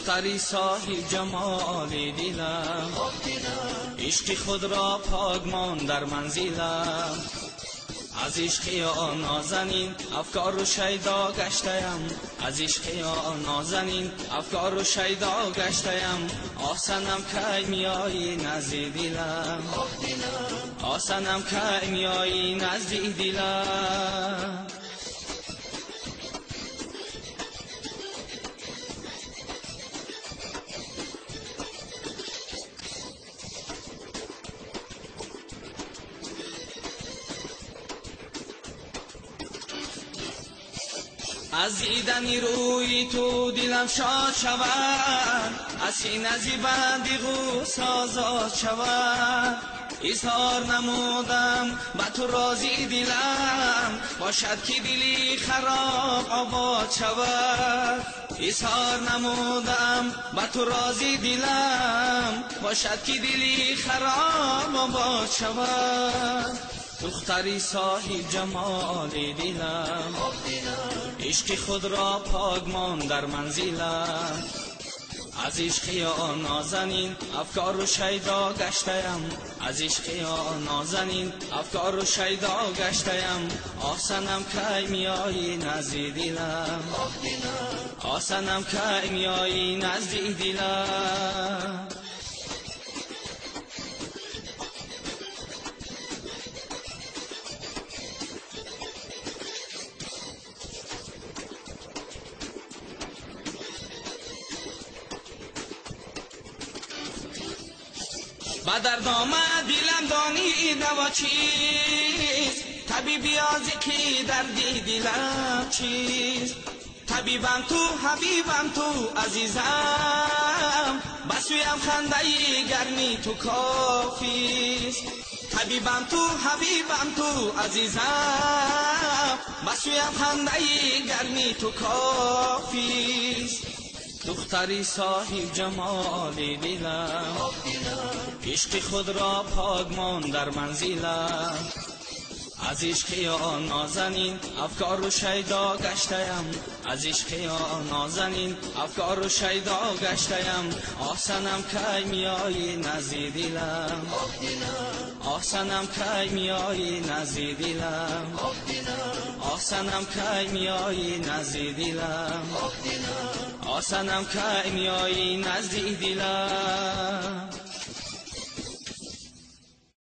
Духтари соҳиб ҷамоли дилам, ишқи худро пок мон дар манзилам. Аз ишқи он нозанин афкору шайдо гаштаям, аз ишқи он нозанин афкору шайдо гаштаям. Оҳ санам, кай меоӣ назди дилам? Оҳ санам, кай меоӣ назди дилам? Аз дидани рӯи ту дилам шод шавад, аз сина зи банди ғусса озод шавад. Изҳор намудам ба ту рози дилам, бошад ки дили хароб обод шавад. Изҳор намудам ба ту рози дилам, бошад ки дили хароб обод шавад. Духтари соҳиб ҷамоли дилам, ишқи худро пок мон дар манзилам. Аз ишқи он нозанин афкору шайдо гаштаям, аз ишқи он нозанин афкору шайдо гаштаям. Оҳ санам, кай меоӣ назди дилам? Оҳ санам, кай меоӣ назди дилам? Ба дард омад дилам, донӣ даво чист? Табиби озиқи дарди дилам чист? Табибам ту, ҳабибам ту, азизам, ба сӯям хандаи гарми ту кофист. Табибам ту, ҳабибам ту, азизам, ба сӯям хандаи гарми ту кофист. Духтари соҳиб ҷамоли дилам, ишқи худро пок мон дар манзилам. Аз ишқи он нозанин афкору шайдо гаштаям, аз ишқи он нозанин афкору шайдо гаштаям. Оҳ санам, кай меоӣ назди дилам? Оҳ санам, кай меоӣ назди дилам? Оҳ санам, кай меоӣ назди дилам? Оҳ санам, кай меоӣ назди дилам?